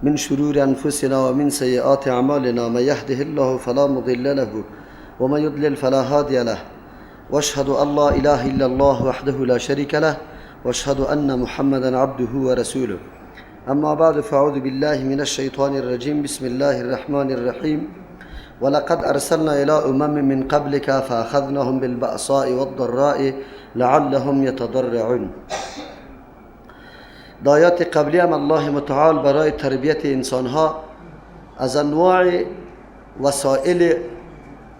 من شرور أنفسنا ومن سيئات أعمالنا، من يهده الله فلا مضل له ومن يضلل فلا هادي له، واشهد أن لا إله إلا الله وحده لا شريك له، واشهد أن محمدا عبده ورسوله. أما بعد، فأعوذ بالله من الشيطان الرجيم. بسم الله الرحمن الرحيم. ولقد أرسلنا إلى أمم من قبلك فأخذناهم بالبأساء والضراء لعلهم يتضرعون. در آیات قبلی هم الله متعال برای تربیت انسانها از انواع وسایل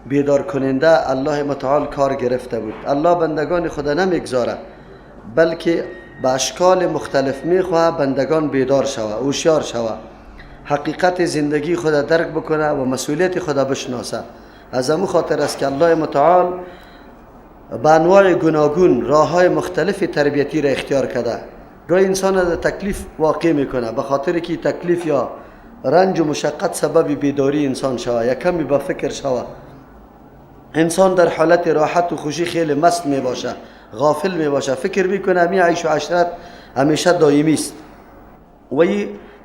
بیدار کننده الله متعال کار گرفته بود. الله بندگان خود نمیگذاره، بلکه به اشکال مختلف میخواه بندگان بیدار شوه، هوشیار شوه، حقیقت زندگی خود درک بکنه و مسئولیت خود بشناسه. از امو خاطر است که الله متعال به انواع گوناگون راه های مختلف تربیتی را اختیار کرده. گاهی انسان را تکلیف واقع میکنه، به خاطر که تکلیف یا رنج و مشقت سبب بیداری انسان شوه یا کمی با فکر شوه. انسان در حالت راحت و خوشی خیلی مست می باشه، غافل می باشه، فکر میکنه می عیش و عشرت همیشه دائمی است و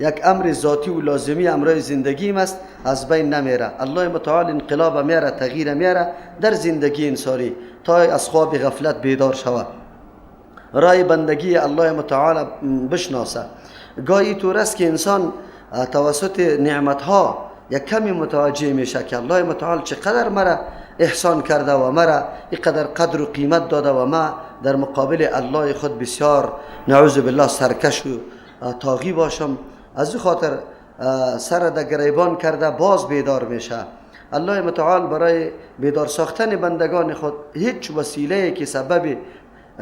یک امر ذاتی و لازمی امرای زندگی است، از بین نمیره. الله متعال انقلاب میاره، تغییر میاره در زندگی انسانی تا از خواب غفلت بیدار شود، رای بندگی الله متعال بشناسه. گاهی طور است که انسان توسط نعمتها یک کمی متوجه میشه که الله متعال چقدر مرا احسان کرده و مرا اینقدر قدر و قیمت داده و ما در مقابل الله خود بسیار نعوذ بالله سرکش و طاغی باشم. از او خاطر سر در گریبان کرده باز بیدار میشه. الله متعال برای بیدار ساختن بندگان خود هیچ وسیله که سبب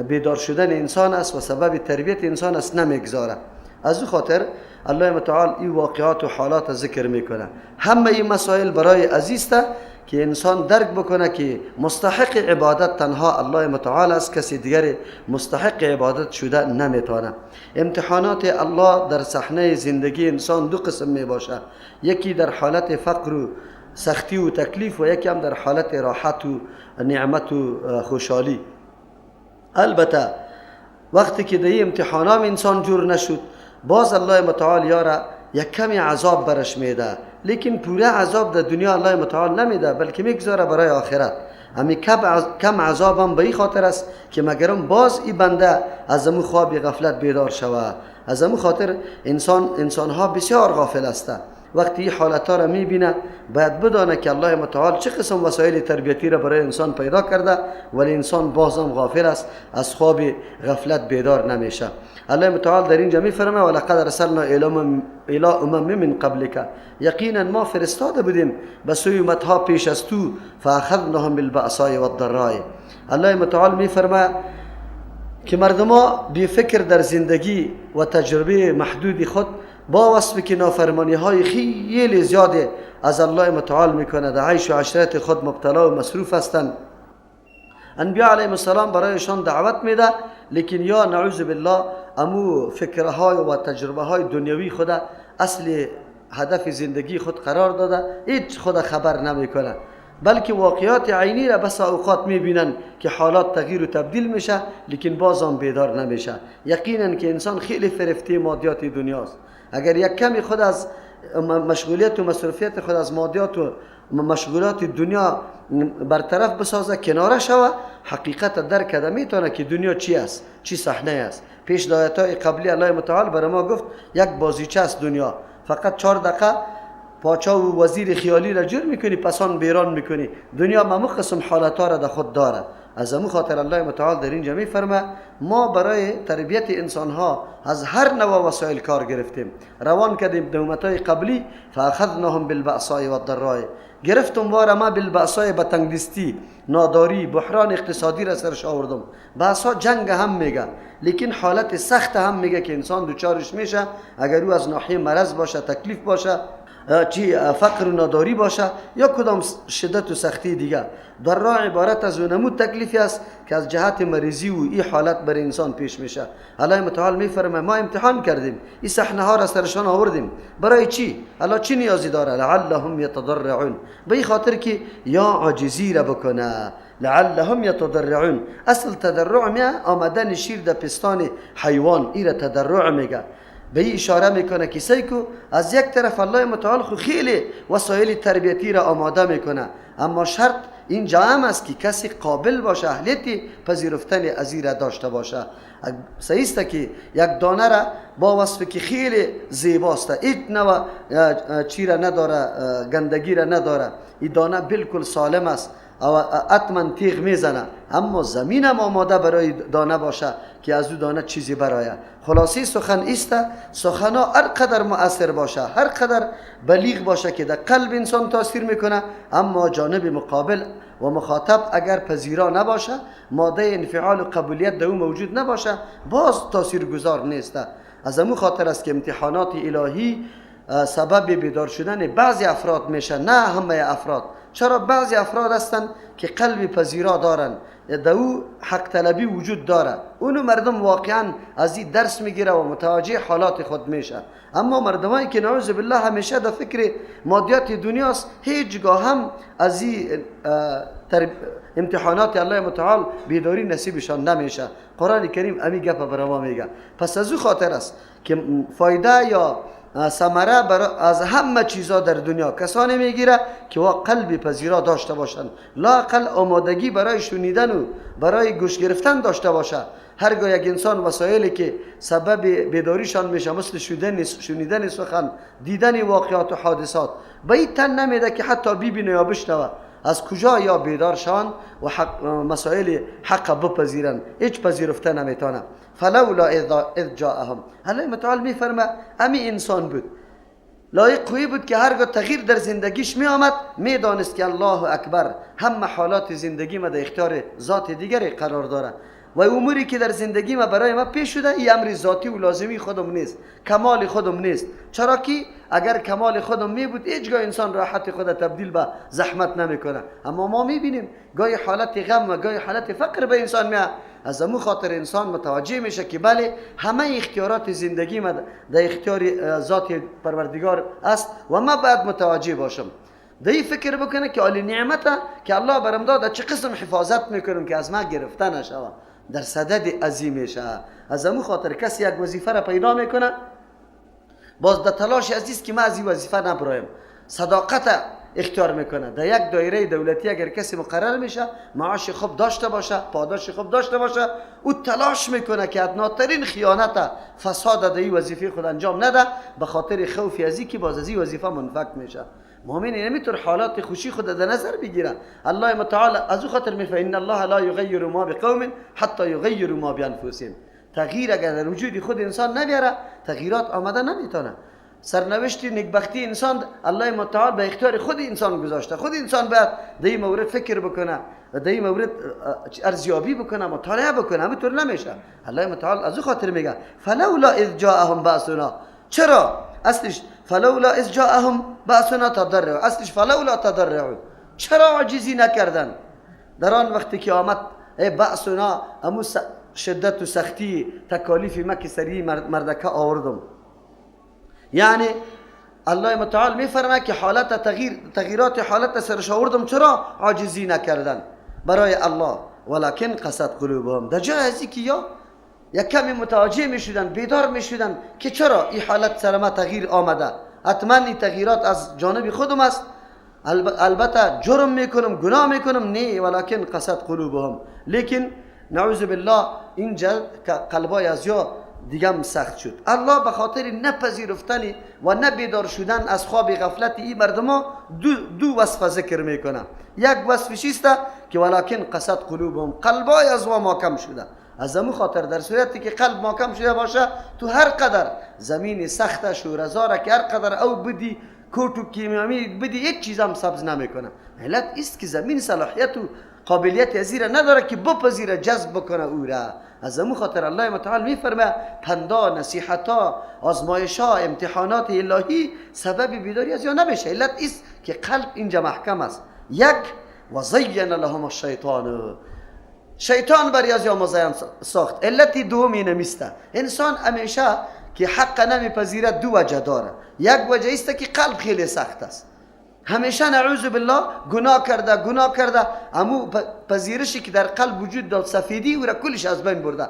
بیدار شدن انسان است و سبب تربیت انسان است نمیگذاره. از او خاطر الله متعال این واقعات و حالات ذکر میکنه. همه این مسائل برای عزیزته که انسان درک بکنه که مستحق عبادت تنها الله متعال است، کسی دیگر مستحق عبادت شده نمیتونه. امتحانات الله در صحنه زندگی انسان دو قسم میباشه، یکی در حالت فقر و سختی و تکلیف و یکی هم در حالت راحت و نعمت و خوشحالی. البته وقتی که در این امتحانات انسان جور نشد، باز الله متعال یاره یک کمی عذاب برش میده، لیکن پوره عذاب در دنیا الله متعال نمیده، بلکه میگذاره برای آخرت. امی کم عذاب هم به این خاطر است که مگرم باز این بنده از امو خواب غفلت بیدار شوه. از امو خاطر انسان ها بسیار غافل هستند. وقتی این حالت ها را میبینه باید بدانه که الله متعال چه قسم وسایل تربیتی را برای انسان پیدا کرده، ولی انسان بازم غافل است، از خواب غفلت بیدار نمیشه. الله متعال در اینجا میفرمه ولقد ارسلنا الی امم من قبلک، یقینا ما فرستاده بودیم به سوی امتها پیش از تو، فاخذناهم بالبأساء والضراء. الله متعال میفرمه که مردما بی فکر در زندگی و تجربه محدود خود با وصف که نافرمانی های خیلی زیاد از الله متعال میکنه، در عیش و عشرت خود مبتلا و مصروف هستند. انبیاء علیهم السلام برایشان دعوت میده، لیکن یا نعوذ بالله امو فکرهای و تجربه های دنیوی خود اصل هدف زندگی خود قرار داده، هیچ خود خبر نمیکنه، بلکه واقعات عینی را بس اوقات میبینن که حالات تغییر و تبدیل میشه، لیکن بازم بیدار نمیشه. یقینا که انسان خیلی فرفته مادیات دنیاست. اگر یک کمی خود از مشغولیت و مصروفیت خود از مادیات و مشغولات دنیا برطرف بسازه، کناره شوه، حقیقت درک کرده میتونه که دنیا چی است، چی صحنه است. پیش آیات‌های قبلی الله متعال برای ما گفت یک بازیچه است دنیا، فقط 4 دقیقه پاچا و وزیر خیالی را جور میکنی، پسان بیران میکنی. دنیا ممو قسم حالتها را در خود داره. از امو خاطر الله متعال در اینجا میفرمه ما برای تربیت انسانها از هر نوع وسایل کار گرفتیم، روان کردیم به امتهای قبلی، فاخذناهم بالبأساء والضراء، گرفتم وار ما بالبأساء، به تنگدستی، ناداری، بحران اقتصادی را سرش آوردم. بأسا جنگ هم میگه، لیکن حالت سخت هم میگه که انسان دوچارش میشه، اگر او از ناحیه مرض باشه، تکلیف باشه، چی فقر و ناداری باشه یا کدام شدت و سختی دیگه. در راه عبارت از اونمو تکلیفی است که از جهت مریضی و این حالت بر انسان پیش میشه. الله متعال میفرمه ما امتحان کردیم، این صحنه ها را سرشان آوردیم، برای چی؟ الله چی نیازی داره؟ لعلهم یتضرعون، به این خاطر که یا عاجزی را بکنه. لعلهم یتضرعون، اصل تضرع می آمدن شیر در پستان حیوان، ایره تضرع میگه. به این اشاره میکنه که سیکو از یک طرف الله متعال خو خیلی وسایل تربیتی را آماده میکنه، اما شرط اینجا هم است که کسی قابل باشه، اهلیت پذیرفتن از این را داشته باشه. صحیح است که یک دانه را با وصف که خیلی زیباست، هیچ نوع چی را نداره، گندگی را نداره، این دانه بالکل سالم است او اتمن تیغ میزنه، اما زمین هم آماده برای دانه باشه که از او دانه چیزی برایه. خلاصی سخن ایست، سخنا هر قدر مؤثر باشه، هر قدر بلیغ باشه که در قلب انسان تاثیر میکنه، اما جانب مقابل و مخاطب اگر پذیرا نباشه، ماده انفعال و قبولیت در او موجود نباشه، باز تاثیرگذار نیست. از امو خاطر است که امتحانات الهی سبب بیدار شدن بعضی افراد میشه، نه همه افراد. چرا بعضی افراد هستند که قلب پذیرا دارن، در او حق طلبی وجود داره، اونو مردم واقعا از این درس میگیره و متوجه حالات خود میشه. اما مردمایی که نعوذ بالله همیشه در فکر مادیات دنیاست، هیچگاه هم از این امتحانات الله متعال بیداری نصیبشان نمیشه. قرآن کریم امی گپ برای ما میگه. پس از او خاطر است که فایده یا ثمره از همه چیزا در دنیا کسانی میگیره که وا قلب پذیرا داشته باشند، لااقل آمادگی برای شنیدن و برای گوش گرفتن داشته باشه. هرگاه یک انسان وسایلی که سبب بیداریشان میشه، مثل شنیدن سخن، دیدن واقعات و حادثات، به این تن نمیده که حتی ببینه یا بشنوه، از کجا یا بیدار شوند و حق مسائل حق بپذیرند، هیچ پذیرفته نمیتونه. فلولا اذ جاءهم، الله متعال میفرمه امی انسان بود، لایق خویی بود که هرگاه تغییر در زندگیش می آمد میدانست که الله اکبر، همه حالات زندگی ما در اختیار ذات دیگری قرار داره و اموری که در زندگی ما برای ما پیش شده این امر ذاتی و لازمی خودم نیست، کمال خودم نیست. چرا که اگر کمال خودم می بود هیچگاه انسان راحت خود تبدیل به زحمت نمیکنه. اما ما میبینیم گاهی حالت غم و گاهی حالت فقر به انسان میاد. از امو خاطر انسان متوجه میشه که بله همه اختیارات زندگی ما در اختیار ذات پروردگار است و ما باید متوجه باشم. در این فکر بکنه که عالی نعمت که الله برم داد چه قسم حفاظت میکنم که از ما گرفته نشود، در صدد عظیم میشه. از امو خاطر کسی یک وظیفه را پیدا میکنه، باز در تلاش عزیز که ما از این وظیفه نبرایم، صداقت اختیار میکنه. در یک دایره دولتی اگر کسی مقرر میشه، معاش خوب داشته باشه، پاداش خوب داشته باشه، او تلاش میکنه که ادناترین خیانت، فساد در این وظیفه خود انجام نده، به خاطر خوف از که باز از این وظیفه منفک میشه. مؤمن نمیتونه حالات خوشی خود در نظر بگیره. الله متعال از او خاطر میفرماید ان الله لا یغیر ما بقوم حتی یغیروا ما بانفسهم. تغییر اگر در وجود خود انسان نمیاره، تغییرات آمده نمیتونه. سرنوشت نیکبختی انسان الله متعال به اختیار خود انسان گذاشته. خود انسان باید در این مورد فکر بکنه و در این مورد ارزیابی بکنه، مطالعه بکنه. همینطور نمیشه. الله متعال از او خاطر میگه فلولا اذ جاءهم بأسنا. چرا؟ اصلش فلولا اذ جاءهم بأسنا تضرعوا، اصلش فلولا تضرعوا. چرا عاجزی نکردن در آن وقتی که آمد ای بأسنا، امو شدت و سختی تکالیف ما که سری مردکه آوردم. یعنی الله متعال میفرماید که حالت تغییرات حالت سرش آوردم، چرا عاجزی نکردن برای الله؟ ولکن قست قلوبهم. در جای ازی که یا یک کمی متوجه میشدن، بیدار میشدن که چرا این حالت سر ما تغییر آمده، حتما این تغییرات از جانب خودم است، البته جرم میکنم، گناه میکنم، نه، ولکن قست قلوبهم. لیکن نعوذ بالله اینجا قلبای از یا دیگه سخت شد. الله به خاطر نپذیرفتن و نه بیدار شدن از خواب غفلت این مردم دو وصف ذکر میکنه. یک وصفش است که ولکن قست قلوبهم، قلبای از ما ماکم شده. از امو خاطر در صورتی که قلب ماکم شده باشه، تو هر قدر زمین سخت شورزاره که هر قدر او بدی کوت و کیمیامی بدی، هیچ چیز هم سبز نمیکنه. علت است که زمین صلاحیت و قابلیت ازیره نداره که بپذیره، جذب بکنه او را. از امو خاطر الله متعال میفرمه پندا، نصیحتا، آزمایشا، امتحانات الهی سبب بیداری از یا نمیشه. علت است که قلب اینجا محکم است. یک و زین لهم الشیطان، شیطان بر از یا مزین ساخت. علت دوم اینمیسته انسان همیشه که حق نمیپذیرد دو وجه داره. یک وجه است که قلب خیلی سخت است، همیشه نعوذ بالله گناه کرده گناه کرده، امو پذیرشی که در قلب وجود داشت سفیدی او را کلش از بین برده.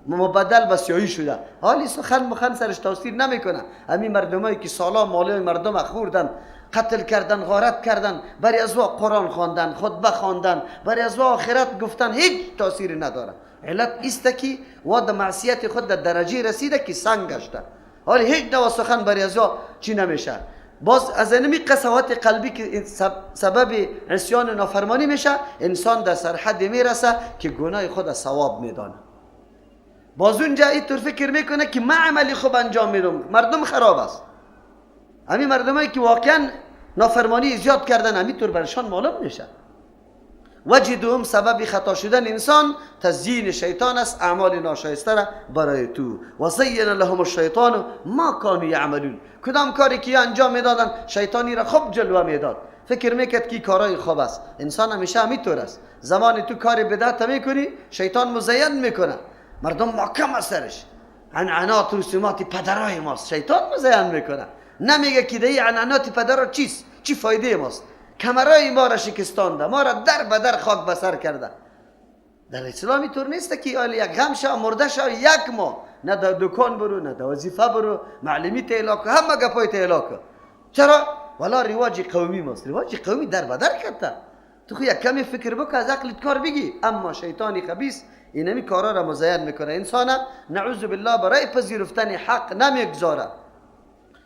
مبدل به سیاهی شده. حالی سخن مخن سرش تاثیر نمیکنه. همین مردمایی که سالا مال مردم خوردن، قتل کردن، غارت کردن، برای از قرآن خواندن، خطبه خواندن، برای از آخرت گفتن، هیچ تاثیری نداره. علت است که وا د معصیت خود در درجه رسیده که سنگ گشته. حالی هیچ نوع سخن برای از چی نمیشه. باز از اینمی قساوت قلبی که سبب عصیان نافرمانی میشه، انسان در سرحد میرسه که گناه خود ثواب میدانه. باز اونجا اینطور فکر میکنه که من عملی خوب انجام میدم، مردم خراب است. همین مردمایی که واقعا نافرمانی زیاد کردن همینطور برشان معلوم میشه. وجه دوم سبب خطا شدن انسان تزیین شیطان است، اعمال ناشایسته را برای تو. و زین لهم الشیطان ما کانوا یعملون. کدام کاری که انجام میدادن شیطانی را خوب جلوه میداد، فکر میکرد که کارای خوب است. انسان همیشه همینطور است، زمان تو کار بدعت میکنی شیطان مزین میکنه، مردم محکم است سرش، عنعنات رسومات پدرای ماست، شیطان مزین میکنه. نمیگه که دی عنعنات پدرا چیست، چی فایده ماست، کمرای ما را شکستانده، ما را در به در خاک بسر کرده. در اسلام اینطور نیست که یک غم شو مرده شو یک ماه نه در دکان برو، نه در وظیفه برو، معلمی ته کو، همه گپای ته کو. چرا؟ والا رواج قومی ماست، رواج قومی در به در کرده. تو خو یک کمی فکر بکن، از عقلت کار بگی. اما شیطان خبیث اینمی کارا را مزین میکنه. انسان نعوذ بالله برای پذیرفتن حق نمیگذاره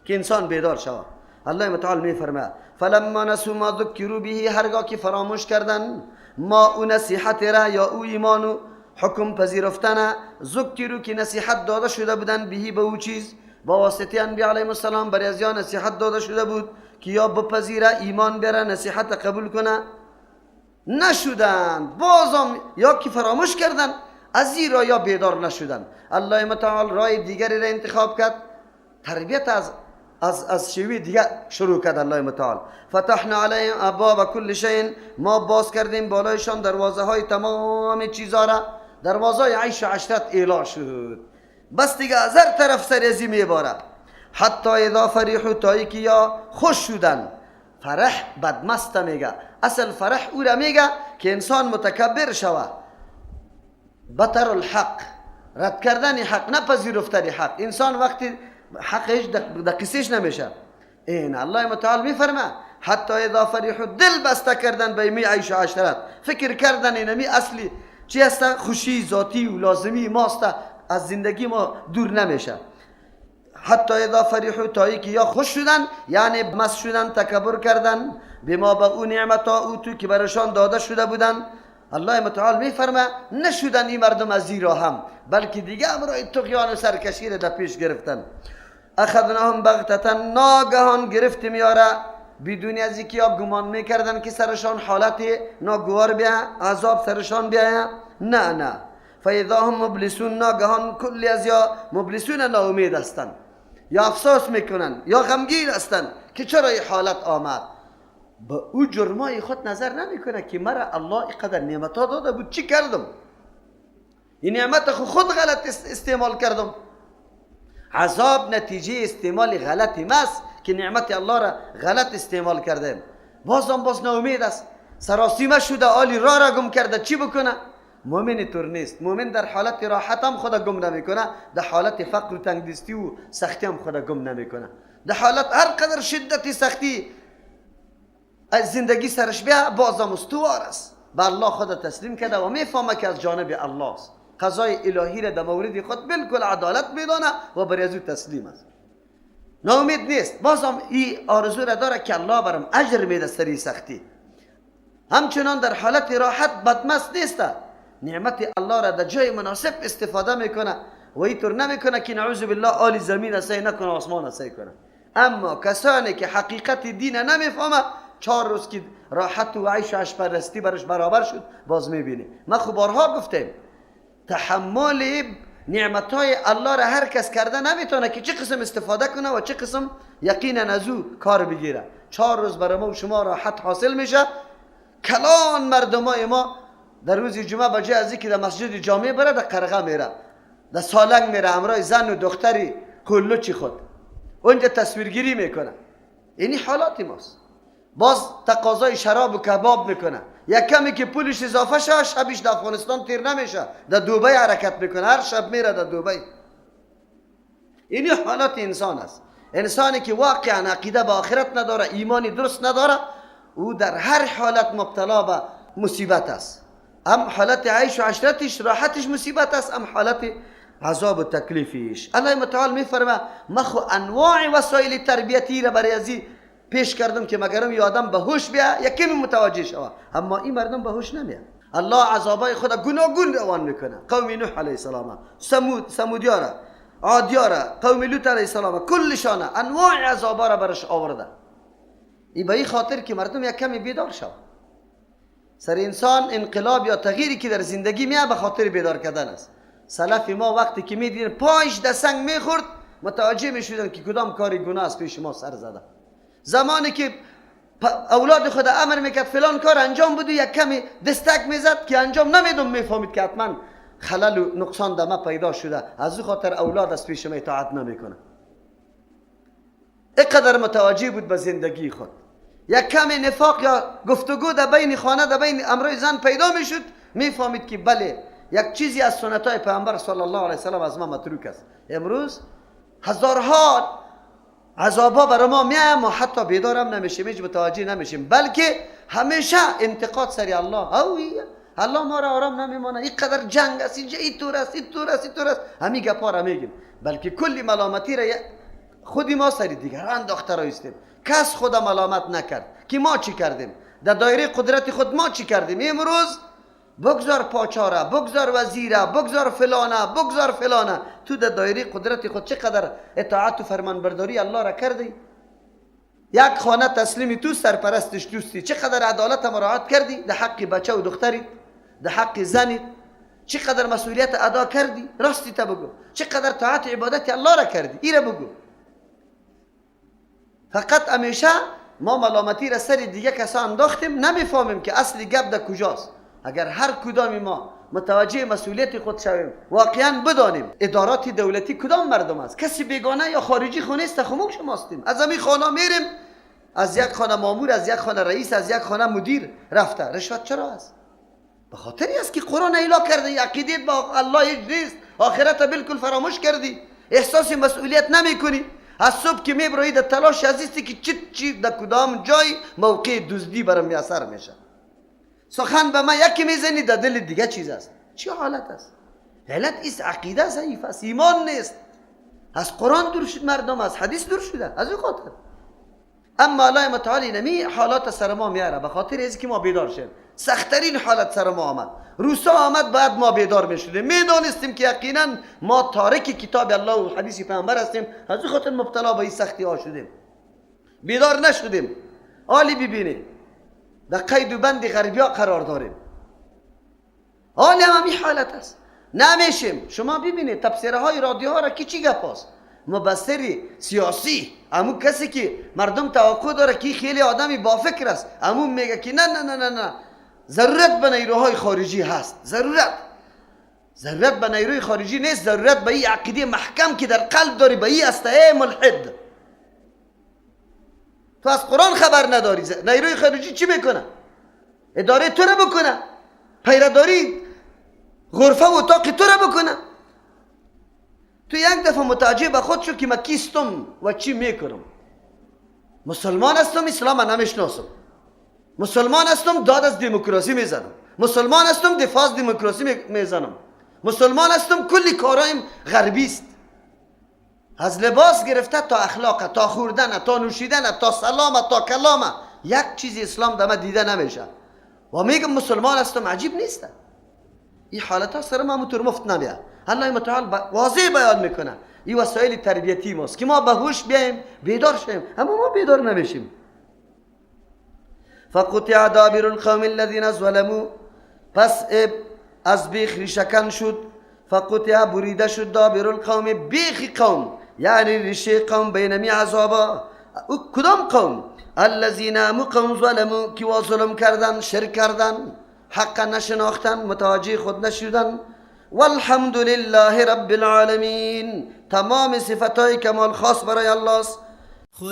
که انسان بیدار شود. الله متعال میفرماید فلما نسوا ما ذکروا به، هرگاه که فراموش کردن ما او نصیحت را یا او ایمان و حکم پذیرفتن، ذکروا که نصیحت داده شده بودن، بهی به او چیز با واسطه انبیاء علیهم السلام برای از یا نصیحت داده شده بود که یا بپذیره ایمان بره نصیحت قبول کنه، نشدند. بازم یا که فراموش کردن از این را یا بیدار نشدن. الله متعال راه دیگری را انتخاب کرد، تربیت از شیوه دیگه شروع کرد. الله متعال فتحنا علیهم ابواب کل شیء، ما باز کردیم بالایشان دروازه های تمام چیزها را، دروازه های عیش و عشرت اعلا شد. بس دیگه از هر طرف سر ازی میباره. حتی اذا فرحوا، تا که یا خوش شدن. فرح بدمست میگه، اصل فرح او را میگه که انسان متکبر شوه، بطر الحق، رد کردن حق، نپذیرفتن حق. انسان وقتی حقش دقیسش نمیشه. این الله متعال میفرمه حتی اذا فرحوا، دل بسته کردن به می عیش و عشرت، فکر کردن اینمی اصلی چی هست، خوشی ذاتی و لازمی ماست، از زندگی ما دور نمیشه. حتی اذا فرحوا، تا که یا خوش شدن یعنی مست شدن، تکبر کردن، بما به او نعمت او تو که برشان داده شده بودن. الله متعال میفرمه نشدن این مردم از زیرا هم، بلکه دیگه امرای طغیان و سرکشی را در پیش گرفتن. اخذناهم بغتة، ناگهان گرفتیم یاره، بدون از اینکه یا گمان میکردن که سرشان حالت ناگوار بیا، عذاب سرشان بیا، نه نه. فاذا هم مبلسون، ناگهان کلی از یا مبلسون ناامید هستند، یا افسوس میکنن یا غمگین هستند که چرا این حالت آمد. به او جرمای خود نظر نمیکنه که مرا الله اینقدر نعمت ها داده بود، چی کردم؟ این نعمت خود غلط استعمال کردم. عذاب نتیجه استعمال غلط ماست که نعمت الله را غلط استعمال کردیم. بازم باز ناامید است، سراسیمه شده، آلی را را گم کرده، چی بکنه؟ مؤمن طور نیست. مؤمن در حالت راحت هم خود گم نمیکنه، در حالت فقر و تنگدستی و سختی هم خود گم نمیکنه، در حالت هر قدر شدت سختی از زندگی سرش بیا بازم استوار است، به الله خود تسلیم کرده و میفهمه که از جانب الله است. قضای الهی را در مورد خود بالکل عدالت میدانه و برای از او تسلیم است، ناامید نیست. بازم این آرزو را داره که الله برم اجر میده سری سختی. همچنان در حالت راحت بدمست نیست، نعمت الله را در جای مناسب استفاده میکنه و اینطور نمیکنه که نعوذ بالله آل زمین سعی نکنه آسمان سعی کنه. اما کسانی که حقیقت دین نمیفهمه، 4 روز که راحت و عیش و عشق پرستی برش برابر شد باز میبینی. ما خب بارها گفتیم تحمل نعمتهای الله را هر کس کرده نمیتونه که چه قسم استفاده کنه و چه قسم یقینا از او کار بگیره. 4 روز برای ما و شما راحت حاصل میشه. کلان مردمای ما در روز جمعه به جای از اینکه در مسجد جامع بره، در قرغه میره، در سالنگ میره، همراه زن و دختری کلوچی خود اونجا تصویرگیری میکنه. اینی حالات ماست. باز تقاضای شراب و کباب میکنه. یک کمی که پولش اضافه شه شبش در افغانستان تیر نمیشه، در دوبی حرکت میکنه، هر شب میره در دوبی. اینی حالت انسان است. انسانی که واقعا عقیده به آخرت نداره، ایمانی درست نداره، او در هر حالت مبتلا به مصیبت است. هم حالت عیش و عشرتش راحتش مصیبت است، هم حالت عذاب و تکلیفش. الله متعال میفرمه ما خو انواع وسایل تربیتی را برای ازی پیش کردم که مگرم یه آدم به هوش بیا یکمی متوجه شوه، اما این مردم به هوش نمیاد. الله عذابای خدا گوناگون روان میکنه. قوم نوح علیه السلام، سمودیا را، عادیا را، قوم لوط علیه السلام، کلشان انواع عذابا را برش آورده. این به این خاطر که مردم یک کمی بیدار شوه. سر انسان انقلاب یا تغییری که در زندگی میاد به خاطر بیدار کردن است. سلف ما وقتی که میدین پایش در سنگ میخورد متوجه میشدن که کدام کاری گناه است پیش ما سر زده. زمانی که اولاد خود امر میکرد فلان کار انجام بده، یک کمی دستک میزد که انجام نمیدم، میفهمید که حتما خلل و نقصان در ما پیدا شده، از او خاطر اولاد از پیش ما اطاعت نمیکنه. اینقدر متوجه بود به زندگی خود. یک کمی نفاق یا گفتگو در بین خانه در بین امرای زن پیدا میشد، میفهمید که بله یک چیزی از سنت‌های پیامبر صلی الله علیه و سلم از ما متروک است. امروز هزارها عذابا برای ما میاد، ما حتی بیدارم نمیشیم، هیچ متوجه نمیشیم، بلکه همیشه انتقاد سری الله. اوی الله ما را آرام نمیمانه، اینقدر جنگ است اینجا، این طور است، این طور است، این طور است، همین گپا را میگیم، بلکه کلی ملامتی را خودی ما سری دیگران انداخته را ایستیم. کس خود ملامت نکرد که ما چی کردیم، در دایره قدرت خود ما چی کردیم. امروز بگذار پاچاره، بگذار وزیره، بگذار فلانه، بگذار فلانه، تو در دایره قدرت خود چقدر اطاعت و فرمانبرداری الله را کردی؟ یک خانه تسلیم تو، سرپرستش توستی، چقدر عدالت مراعات کردی در حق بچه و دختری، در حق زنی، چقدر مسئولیت ادا کردی؟ راستی تا بگو چقدر طاعت عبادت الله را کردی؟ ایره بگو. فقط همیشه ما ملامتی را سر دیگه کسا انداختیم، نمیفهمیم که اصل گپ در کجاست. اگر هر کدام ما متوجه مسئولیت خود شویم، واقعا بدانیم ادارات دولتی کدام مردم است، کسی بیگانه یا خارجی خو نیست، خموک شماستیم. از همین خانه میریم، از یک خانه مامور، از یک خانه رئیس، از یک خانه مدیر رفته. رشوت چرا است؟ به خاطری است که قرآن ایلا کرده، عقیدت با الله هیچ نیست، آخرت بالکل فراموش کردی، احساس مسئولیت نمیکنی. از صبح که میبرایی در تلاش عزیزی که چی چی در کدام جای موقع دزدی برام میسر میشه. سخن به من یکی میزنی در دل دیگه چیز است. چی حالت است؟ علت ایست عقیده ضعیف است، ایمان نیست، از قرآن دور شد مردم، از حدیث دور شده، از این خاطر. اما الله متعالی نمی حالات سر ما میاره به خاطر از که ما بیدار شیم. سختترین حالت سر ما آمد، روسا آمد، بعد ما بیدار میشدیم، میدانستیم که یقینا ما تارک کتاب الله و حدیث پیامبر هستیم، از این خاطر مبتلا به این سختی ها شدیم، بیدار نشدیم. حالی ببینید در قید و بند غربیا قرار داریم، حالی هم همین حالت است، نمیشیم. شما ببینید تفسیرهای های رادیوها را کی چی گپ است؟ مبصر سیاسی، امو کسی که مردم توقع داره که خیلی آدمی با فکر است، امو میگه که نه نه نه نه نه، ضرورت به نیروهای خارجی هست. ضرورت به نیروی خارجی نیست، ضرورت به این عقیده محکم که در قلب داری به این است. ای ملحد، تو از قرآن خبر نداری، نیروی خارجی چی میکنه؟ اداره تو رو بکنه، پیرداری غرفه و اتاق تو رو بکنه. تو یک دفعه متوجه به خود شو که من کیستم و چی میکنم. مسلمان هستم، اسلام نمیشناسم. مسلمان هستم، داد از دموکراسی میزنم. مسلمان هستم، دفاع از دموکراسی میزنم. مسلمان هستم، کلی کارایم غربی است. از لباس گرفته تا اخلاق، تا خوردن، تا نوشیدن، تا سلام، تا کلام، یک چیز اسلام در ما دیده نمیشه و میگم مسلمان هستم. عجیب نیست این حالت ها سر ما موتور مفت نمیاد. الله متعال واضح بیان میکنه این وسایل تربیتی ماست که ما به هوش بیایم، بیدار شیم، اما ما بیدار نمیشیم. فقطع دابر القوم الذين ظلموا، پس از بیخ ریشکن شد. فقطع بریده شد دابر القوم، بیخ قوم یعنی ریشه قوم بینمی عذابا. او کدام قوم؟ الذين قوم ظلموا، که ظلم کردن، شرک کردن، حق نشناختن، متوجه خود نشدن. والحمد لله رب العالمین، تمام صفتهای کمال خاص برای الله است.